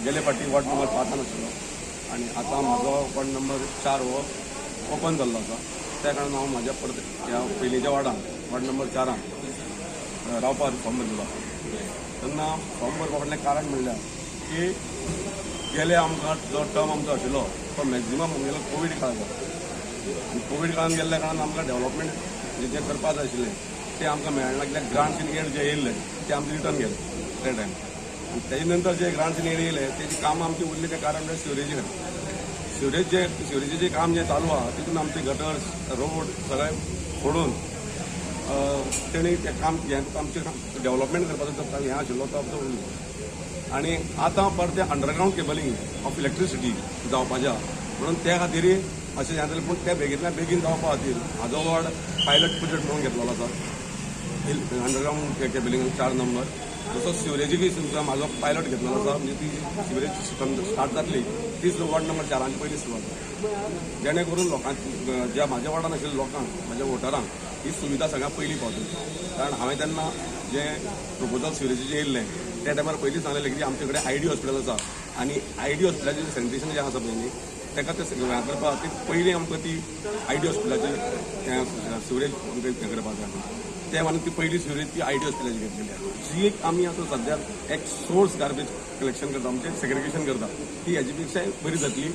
गेले फावटी ward number 5 आशिल्लो आनी आतां म्हाजो वॉर्ड नंबर 4 हो ओपन जाल्लो आसा. त्या कारणान हांव म्हाज्या परत ह्या पयलींच्या वॉर्डान वॉर्ड नंबर 4 रावपा फॉर्म भरलेलो आसा. तेन्ना फॉर्म भरपा फाटलें कारण म्हणल्यार की गेले आमकां जो टर्म आमचो आशिल्लो तो मॅक्झिमम आमगेलो कोवीड काळ जालो आनी कोवीड काळान गेल्ल्या कारणान आमकां डेव्हलपमेंट जें करपा जाय आशिल्लें तें आमकां मेळना, कित्याक ग्रांट्स इन एड जे येयल्ले ते आमचे रिटर्न गेले त्या टायमार. आनी तेजे नंतर जे ग्रांट्स इन एड येयले तेजी कामां आमची उरली तें कारण म्हणल्यार सिवरेजी खातीर. सिवरेजीचें जे काम जें चालू आहा तितून आमचे गटर्स रोड सगळे फोडून तेणी तें काम हें आमचें डेव्हलपमेंट करपाचो जो हें आशिल्लो तो आमचो उरलो. आनी आतां परतें अंडरग्रावंड केबलिंग ऑफ इलेक्ट्रिसिटी जावपाचें आहा म्हणून त्या खातीरय अशें हें जालें. पूण तें बेगींतल्या बेगीन जावपा खातीर म्हाजो वॉर्ड पायलट प्रोजेक्ट म्हणून घेतलेलो आसा अंडरग्रावंड केबलिंग 4 नंबर. तसोच सिवरेजीकय सुद्दां म्हाजो पायलट घेतलेलो आसा, म्हणजे ती सिवरेज सिस्टम स्टार्ट जातली तीच वॉर्ड नंबर 4 पयली सुरवात जातली, जेणे करून लोकांक ज्या म्हाज्या वॉर्डान आशिल्ल्या लोकांक म्हाज्या वोटरांक ही सुविधा सगळ्यात पयलीं पावतली. कारण हांवें तेन्ना जें प्रपोजल सिवरेजीचें येयल्लें त्या टायमार पयलीं सांगलेलें की आमचे कडेन आयडी हॉस्पिटल आसा आनी आयडी हॉस्पिटलाचें सॅनिटेशन जें आसा पळय न्ही ताका तें हें करपा खातीर पयलीं आमकां ती आयडी हॉस्पिटलाची सिवरेज आमकां हें करपाक जाय. ते म्हणून ती पयली सिवरेज ती आयडी हॉस्पिटलाची घेतलेली आसा. जी एक आमी आतां सद्याक एक सोर्स गार्बेज कलेक्शन करता, म्हणजे सेग्रिगेशन करता, ती हेजे पेक्षाय बरी जातली.